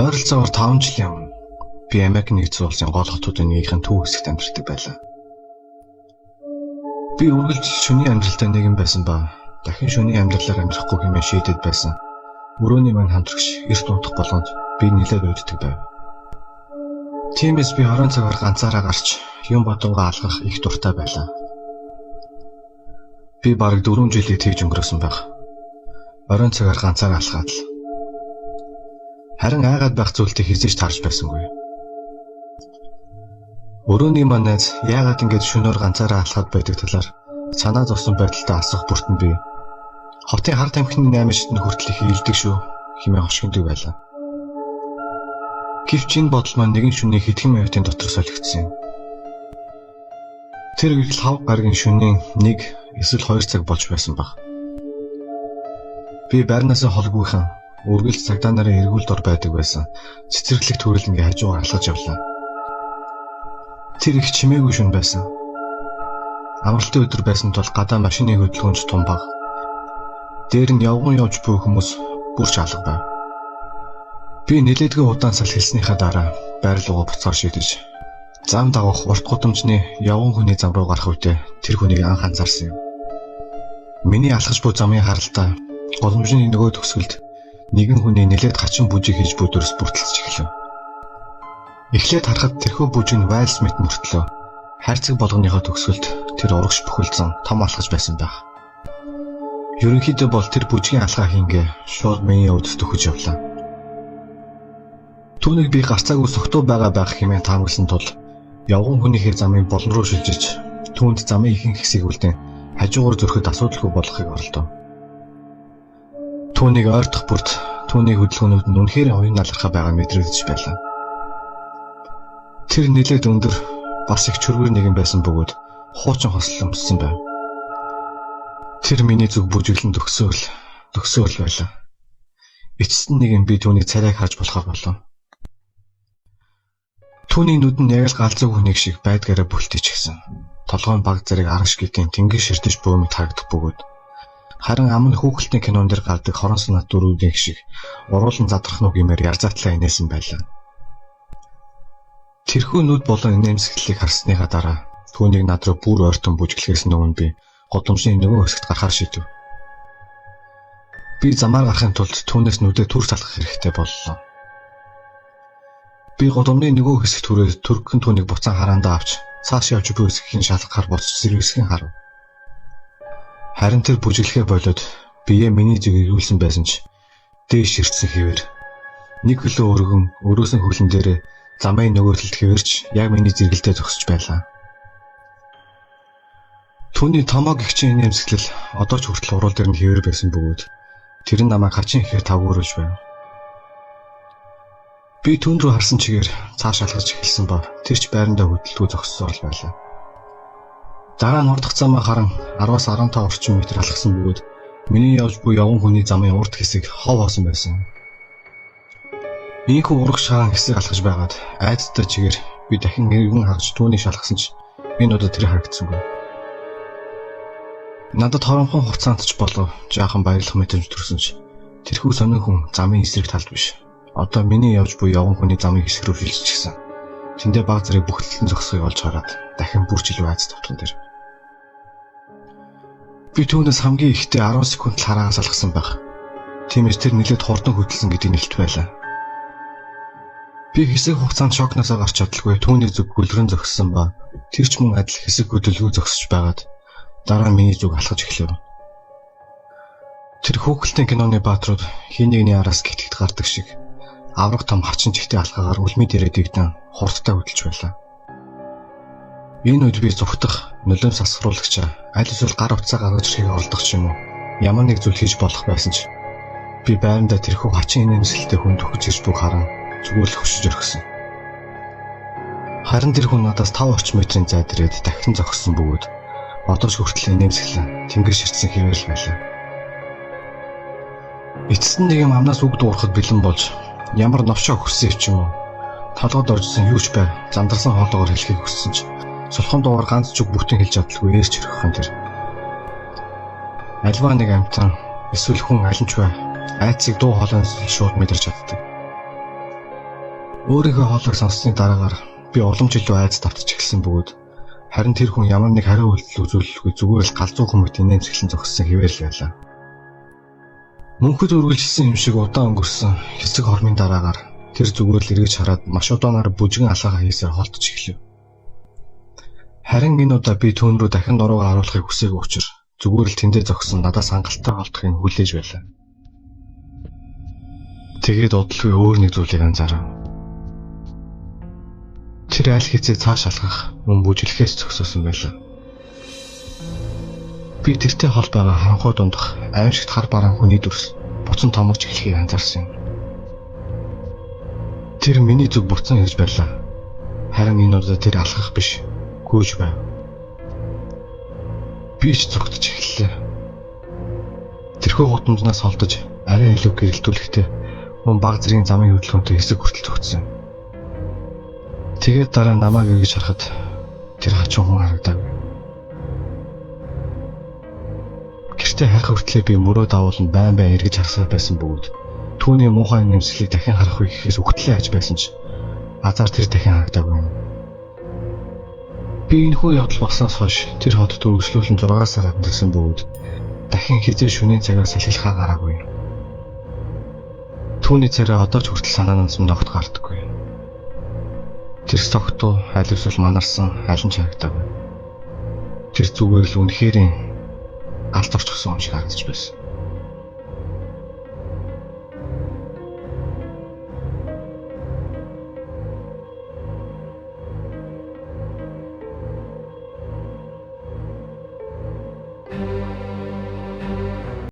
Ойролцоогоор 5 жилийн өмнө би Америк нэгдсэн улсын гол хотуудын нэгийнхэн төв хэсэгт амьдардаг байлаа. Би үргэлж шөнийн амьдралтай нэгэн байсан ба дахин шөнийн амьдралаар амьдрахгүй хэмээн шийдээд байсан. Өрөөний маань хамтрагч эрт унтах болгонд би нэлээд уйддаг байв. Тиймээс би оройн цагаар ганцаараа гарч юм бодонгоо алгах их дуртай байлаа. Би бараг 4 жилийг тэгж өнгөрөөсөн байх. Оройн цагаар ганцаараа алхаад л. Харин айгаад байх зүйлтэй хэзээ ч таарч байсангүй. Өрөөний маань найз яагаад ингэж шөнөөр ганцаараа алхаад байдаг талаар санаа зовсон байдалтай асуух бүртэн би хотын хар тамхины 8 шатнд хүртэл их илдэг шүү хэмээн хошигнодог байлаа. Гэвч энэ бодол маань нэгэн шөнийн хэдхэн минутын дотор солигдсон юм. Тэр үед л хав гарагийн шөнийн 1 эсвэл 2 цаг болж байсан баг. Би байрнаасаа холгүйхэн үргэлж цагдаа нарын эргүүл дор байдаг байсан. Цэцэрлэг төрөлнгийн хажуугаар алхаж явлаа. Тэр их чимээгүй шөнө байсан. Амралтын өдөр байсан тул гадаа машины хөдөлгөөнч тун бага. Дээр нь явган явж буй хүмүүс бүрч алга байв. Би нэлээдгүй удаан салхилсныхаа дараа байр руугаа буцаар шийдэж зам дагах урт гудамжны явган хүний зам руу гарах үедээ тэр хүнийг анх анзаарсан юм. Миний алхаж буй замын харалтаа гудамжны нөгөө төгсгөлд нэгэн хүний нэлээд хачин бүжиг хийж буй дүрс бүртэлж эхлэв. Эхлээд харахад тэрхүү бүжиг нь вальс мэт мөртлөө хайрцаг болгоныхоо төгсгөлд тэр урагш бохилцсон том алхаж байсан байх. Ерөнхийдөө бол тэр бүжгийн алхаа хийнгээ шууд миний өвдөс төхөж явлаа. Түүнийг би гарцаагүй согтуу байгаа байх хэмээн таамагласан тул явган хүнийхээ замын болон руу шилжиж түүнд замын ихэнх хэсгийг үлдэн хажуугаар зөрөхөд асуудалгүй болохыг оролдов. Түүнийг ойртох бүрт түүний хөдөлгөөнүүд нь үнэхээр оюун налархай байгаа мэдрэгдэж байлаа. Тэр нэлээд өндөр бас их чөргөр нэгэн байсан бөгөөд хуучин хослол өмссөн байв. Тэр миний зүг бүжиглэн төгсөөл байлаа. Эцэст нь нэгэн би түүнийг царайг харж болохоор болов. Түүний нүд нь яг л галзуу хүнийг шиг байдгаараа бүлтийчихсэн. Толгой нь баг зэрэг арагш гэдгийн тэнгэр ширтэж буй мэт харагдах бөгөөд харин ам нь хүүхэлтийн кинон дээр гардаг хорон санаат дөрүүдийн шиг уруулан задрах нүг гэмээр ярзаатлаа инээсэн байлаа. Тэрхүү нүд болон инээмсэглэлийг харсныхаа дараа түүнийг над руу бүр ойртон бүжиглэхээс өмнө би гудамжны нөгөө хэсэгт гарахаар шийдэв. Би замаар гарахын тулд түүнээс нүдээ түр салгах хэрэгтэй боллоо. Би гудамжны нөгөө хэсэгт хүрээд түргэн түүнийг буцаан хараандаа авч цааш явж буй хэсгийн шалгахаар буцаж сэргэсгэн харав. Харин тэр бүжиглэхээ болиод биеэ миний зүг эргүүлсэн байсан ч дээш ирсэн хэвээр нэг хөлөө өргөн өрөөсөн хөлн дээрээ замын нөгөө талд хэвэрч яг миний зэрэгэлдээ зогсож байлаа. Түүний томоо гэгчийн инээмсэглэл одоо ч хүртэл уруул дээр нь хэвээр байсан бөгөөд тэр нь намайг хачин ихээр тавгууруулж байв. Би түүн рүү харсан чигээр цааш алхаж эхэлсэн ба тэр ч байрандаа хөдөлдгөө зогссоор л байлаа. Дараа нь урдах замаа харан 10-аас 15 орчим метр алхсан бөгөөд миний явж буй явган хүний замын урд хэсэг хов хоосон байсан. Ийхүү урагш хаан хэсэг алхаж байгаад айдастай чигээр би дахин эргэн харж түүнийг шалгасан ч энэ удаа тэр харагдсангүй. Надад хоромхон хугацаанд ч болов жаахан баярлах мэдрэмж төрсөн ч тэрхүү сонин хүн замын эсрэг талд биш. Одоо миний явж буй явган хүний замын хэсэг рүү шилжчихсэн. Тэндээ баг зэрэг бүхэлдэн зогсохыг олж хараад дахин бүр ч илүү айц тавтан дээр. Би түүнээс хамгийн ихдээ 10 секунд л хараагаас алхсан байх. Тиймээс тэр нэлээд хурдан хөдөлсөн гэдгийг нэлт байлаа. Би хэсэг хугацаанд шокноосоо гарч чадалгүй түүний зүг гүлрэн зогссон ба тэр ч мөн адил хэсэг хөдөлгөө зогсож байгаад дараа нь миний зүг алхаж эхлэв. Тэр хүүхэлтийн киноны баатрууд хин нэгний араас гитгт гардаг шиг авраг том хачин чихтэй алхаагаар үлмий дээрээ дэгдэн хурдтай хөдөлж байлаа. Энэ үед би зүхтах, нулимс асгаруулагчаа аль эсвэл гар утсаа гаргаж ирэхийг оролдох ч юм уу ямар нэг зүйл хийж болох байсан ч би байрандаа тэрхүү хачин инээмсэглэлтэй хүн төхөж ирж бүг харан зүгээр л хөшиж орхисон. Харин тэр хүн надаас 5 орчим метрийн зайд ирээд дахин зогссон бөгөөд одоо ч хүртэл инээмсэглэн тэнгэр ширтсэн хэвээр л байлаа. Эцэст нь нэг юм амнаас үг дуурахад бэлэн болж ямар новшоо хүссэн ч юм уу толгойд оржсэн юу ч бай зандарсан хоолоогоор хэлхийг хүссэн ч сулхан дуугаар ганц ч үг бүтэн хэлж чадалгүй ээрч өрхөх юм тэр. Альва нэг амьтан эсвэл хүн аль нь ч бай айцыг дуу хоолойноос шууд мэдэрч чаддаг. Өөрийнхөө хоолойг сонссны дараагаар би улам ч илүү айдас давтаж эхэлсэн бөгөөд харин тэр хүн ямар нэг хариу үйлдэл үзүүлэлгүй зүгээр л галзуу хүмүүст инээмсэглэн зогссон хэвээр л байлаа. Мөнхөд үргэлжилсэн юм шиг удаан өнгөрсөн хэсэг хормын дараагаар тэр зүгээр л эргэж хараад маш удаанаар бүжгэн алхахаа хийсээр холдож эхлэв. Харин энэ удаа би түүн рүү дахин нуруугаа харуулахыг хүсээгүй учраас зүгээр л тэндээ зогсон надаас хангалттай холдохыг хүлээж байлаа. Тэгээд удалгүй өөр нэг зүйлийг анзаарав. Тэр аль хэзээ цааш алхах мөн бүжиглэхээс зогсоосон байлаа. Би тэртэй хол байгаа харанхуй дундах аимшигт хар бараан хүний дүрс буцан томорч эхлэхийг анзаарсан юм. Тэр миний зүг буцан ирж байлаа. Харин энэ удаа тэр алхах биш, гүйж байв. Би ч зугтаж эхэллээ. Тэрхүү гудамжнаас холдож арай илүү гэрэлтүүлэхдээ мөн баг зэргийн замын хөдөлгөөнтэй хэсэг хүртэл зогтсон. Тэгээд дараа намайг эргэж харахад тэр хачин хүн харагдаагүй. Гэртээ харих хүртлээр би мөрөө давуулан байн байн эргэж харсаар байсан бөгөөд түүний муухай нэмслийг дахин харах үе гэхээс үхтлээ аж байсан ч азар тэр дахин харагдаагүй юм. Би энэхүү явдал болсноос хойш тэр хотод үргэлжлүүлэн 6 сар амьдарсан бөгөөд дахин хэзээ шөнийн цагаар салхилахаа гараагүй. Түүний царай одоо ч хүртэл санаанаас минь огт гардаггүй. Тэр согтуу аль эсвэл манарсан аль нь ч харагдаагүй. Тэр зүгээр л үнэхээрийн галзуурчсан юм шиг харагдаж байсан.